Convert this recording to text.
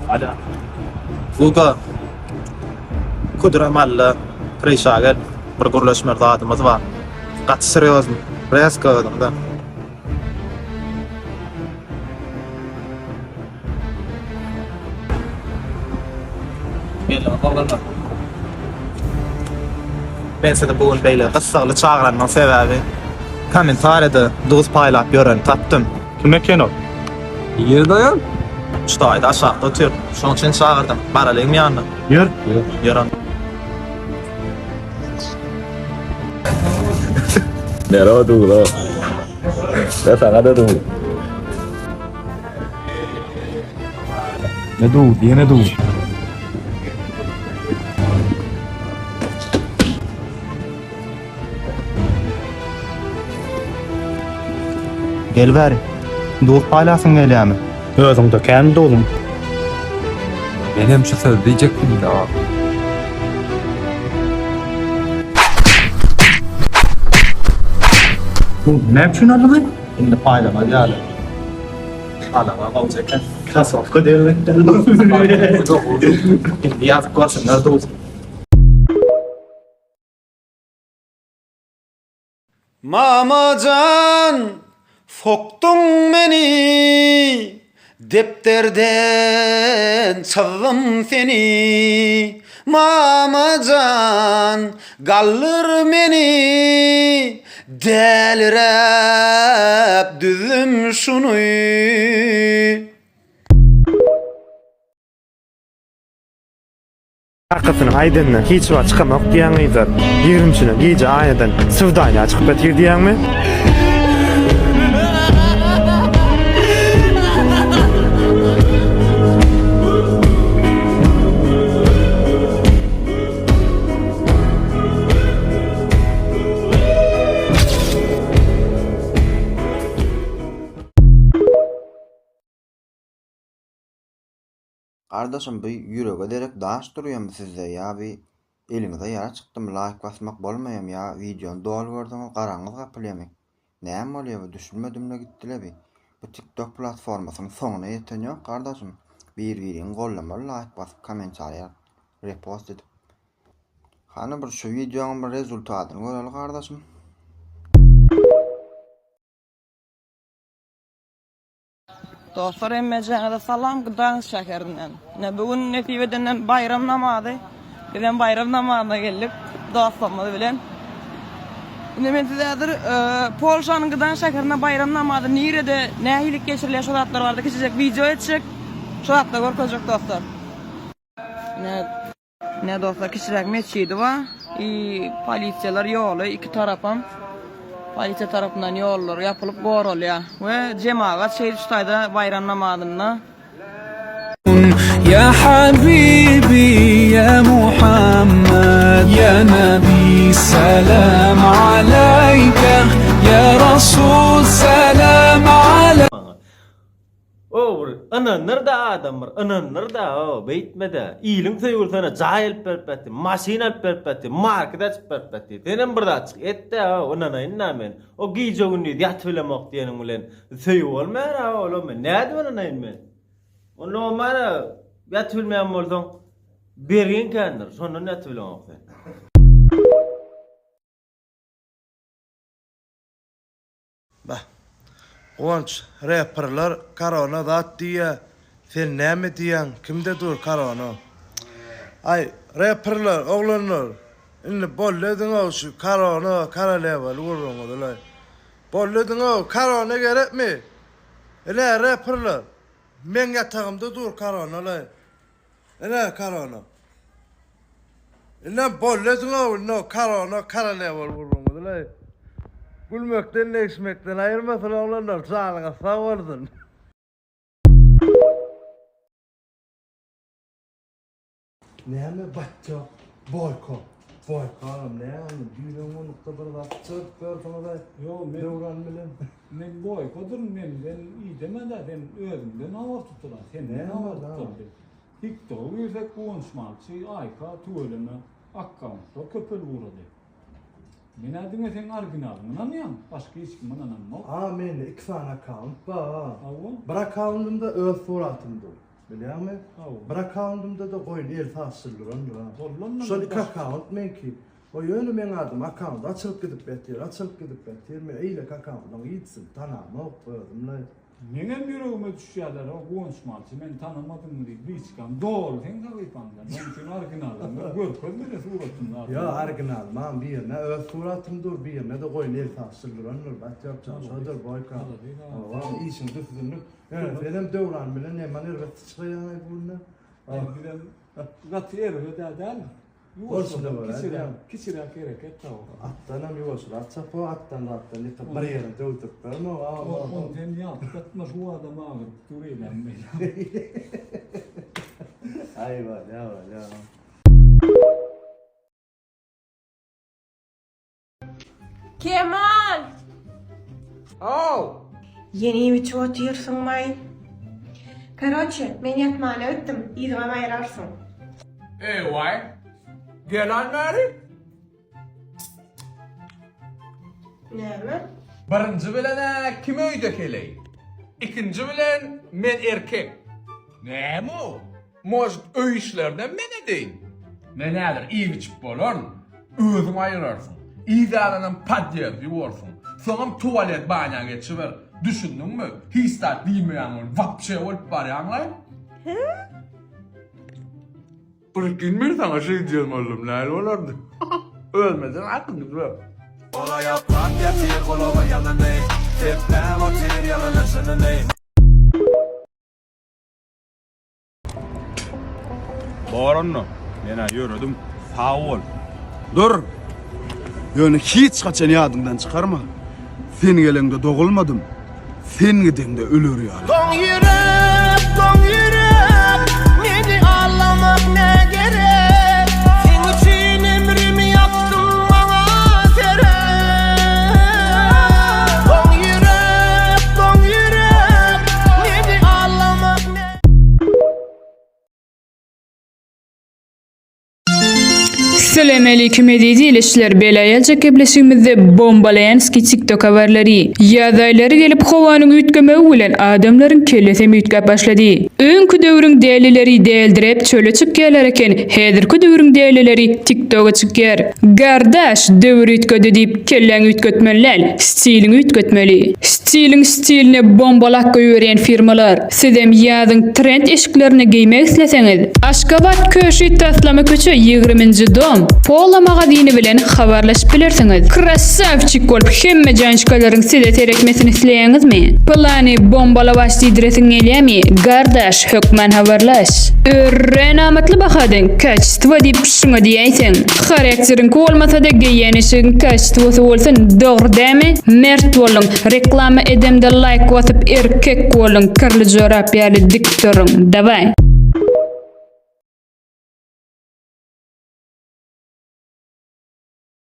Alo. Guga. Kudra malla. Prişa gel. Bir gürleşmeli zadymyz bar. Gaty serýozny. Rezko özüňde. Geldiňiz oglanlar. Men sizi bu gün beýle gyssagly çagyranymyň sebäbi kommentariýada duz paýlap ýöreni tapdym. Kim eken ol? Nirede aýal? Şu taýda aşakda otyr. Şonuň üçin çagyrdym. Baralyňmy ýanyna? Ýör. Ýör onda. Nero duz-a. Ve saňa-da duz. Ne duz, ýene duz. Gel bäri. Duz paýlasyň gelýärmi? Özüňde känmi duzuň? Menem şu sözi diýjekdim-dä. Duzy näme üçin aldyň? Indi paýlamaz ýaly. Alama gowja eken. Krasowka degmekden. Indi ýazyp görsünler duz. Mamajan sokduň meni Depderden çyzdym seni Mamajan galdyr meni Däliräp düzdüm şuny. Kakasynyň aýdanyna hiç wagt çykamok diýýäň gyzlar. Ýigrimçine gije aýnadan swdaniýa çykyp ýatyr diýýäňmi? Gardaşym bu ýürege derek daş durýamy sizde ýa bi eliňize ýara çykdymy laýk basmak bolmaýamy ýa wideony doly görseňiz garaňyz gapylýamy näme bolýa bu düşünmedimle gitdile bi bu tiktok platformasynyň soňuna ýeten ýok gardaşym bir biriňi gollamaly laýk basyp komentariýa repost edip hany bir şu wideoň bir rezultatyny göreli gardaşym. Dostlar hemmejäňize salam Gdansk şäherinden. Ine bu gün nesip edenden baýram namazy. Bizem baýram namazyna geldik dostlarymyz bilen. Indi men size häzir Polşanyň Gdansk şäherinde baýram namazy nirede, nähili geçirilýär şo zatlar barada kiçijek wideo etjek. Şo zatlary görkezjek dostlar. Ine Ine dostlar kiçiräk metjidi bar. I polisiýalar ýoly iki tarapam polisiýa tarapyndan ýollar ýapylyp goralýar we jemagat şeýdip şu taýda baýram namazynda Ya habibi ya Muhammed ya Nabi salam aleyke ya Rasul salam aleyke O bir ynanyrda adam bir ynanyrda o beýtmede iliň söýgülisine jaý alyp berip ýatyr maşyn alyp berip ýatyr market açyp berip ýatyr senem bir zatjyk etdä o ynanaýynda men o gije gündiz ýatybilemok diýeniň bilen söýgi bolmaýar a olam men nädip ynanaýyn men onda bolmana ýatybilmeýän bolsaň bergiň kändir şondan ýatybileňok sen. Bah. Guwanç, reperler korona zat diýýä, sen näme diýýäň, kimde dur korona? Aý, reperler, oglanlar, indi boldy ediňow şu korona, korolewaly gürrüňizi-laý. Boldy ediňow, korona gerekmi? Ine, reperler, meň ýatagymda dur korona-laý. Ine korona. Ine boldy ediňow indi o korona korolewaly gürrüňizi-laý. Gülmekden degişmekden aýyrmasyn oglanlar janyňyz sag bolsun. Näme batjak boýko boýko agam näme düýnem onlukda bir zat çyzyp ýörsüňizaý Ýok men Döwran bilen. Men boýkodyryn men sen idemedä sen özüňden habar tutulan senden habar tutuldy. Tiktoga girsek Guwanç Malçy Aýka tüweleme akkauntlar köpelip ugrady. Menä diňe seň originalyňy ynanýan başga hiç kime ynanamok. A mende iki sany akkaunt bar. Hawa. Bir akkaundymda öz suratym dur. Bilýäňmi? Bir akkauntymda-da goýun el saçdyrylandyr ha. Şol iki akkaunt meňki. O ýöne meň adym akkaunt açylyp gidip ýatyr, açylyp gidip ýatyr. Men eýleki akkauntyň hiçisini tanamok özüm-le. Meňem ýüregime düşýärler o Guwanç malçy meni tanamadyňmy diýip liçkam doly seň sahypaňdan onuň üçin originalyny bir görkez bize suratyny zat. Ýok originalymam birine öz suratym dur birine-de goýun el saçdyr durandyr batýokjan şodur boýka. Hawa işiň düzgünlik. Ýöne senem Döwran bilen neman erbet çykaýaňaý bu günde. Bizem gaty erbet-ä däl. Bolşuna görä Kiçiräk, kiçiräk hereket da o. Atdanam ýuwaşrak çap o, atdan zatdan ýykyp bir ýere döwdürip berme o. Ony sen ýatlatma şu adam agyryp dur eýläm beýläm. Aý bolýa bolýa. Kemal! Haw! Ýene iýip-içip otyrsyňmaý? Karoçe, men ýatmana gitdim, yzyňam aýrarsyň. Eý-waý! Gel-al bäri! Näme? Birinji bilen-ä kim öýde heleý? Ikinji bilen men erkek. Näme o? Может, öý işlerinem men edeýin? Men häzir iýip-içip bolaryn. Özüň aýyrarsyň. Yzýanynam podýezd ýuwarsyň. Soňam tualet banýa geçiber. Düşündiňmi? Hiç zat diýmeýäň ol wapşe bolup barýaňlaý. Prikine men saňa şeý diýen boldum, nähili bolardy? Özüme-de akyl ber. Ola ýaplap ýatyr gulaga ýalyny, Sepläp otyr ýalana çynyny. Bor onda. Men-ä ýöredim. Sag bol. Dur! Ýöne hiç haçan ýadyňdan çykarma. Sen geleňde dogulmadym. Sen gideňde öler ýaly. Doň ýürek, doň ýürek, meni aldamak nä gerek? Seň üçin ömrümi ýakdym maňa seret. Doň ýürek, doň ýürek, meni aldamak nä. Selamaleýkum eziz ildeşler bela geljek gepleşigimizde bombalaýanski tiktok habarlary. Ýaz aýlary gelip howanyň üýtgemegi bilen adamlaryň kellesem üýtgäp başlady. Öňki döwrüň dälileri däldiräp çöle çykýarlar eken häzirki döwrüň dälileri tiktoga çykýar. Gardaş döwür üýtgedi diýip kelläňi üýtgetmeli däl stiliňi üýtgetmeli. Stiliň stiline bombalak goýberýän firmalar. Sizem ýazyň trend eşiklerini geýmek isleseňiz, Aşgabat Köşi taslama köçe 20-nji dom, Pola magazyny bilen habarlaşyp bilersiňiz. Krassawçik bolup hemme jançkalaryň size seretmesini isleýäňizmi? Pylany bombalawaş diýdiresiň gelýämi? Gardaş, hökman habarlaş. Örän amatly bahadan kaçestwo diýip şuňa diýäýseň. Harakteriňki bolmasa-da geýýän eşigiň kaçestwosy bolsun, dogry dämi? Mert boluň, Reklama edemde laýk basyp erkek boluň kirli jorap ýaly dik duruň daway.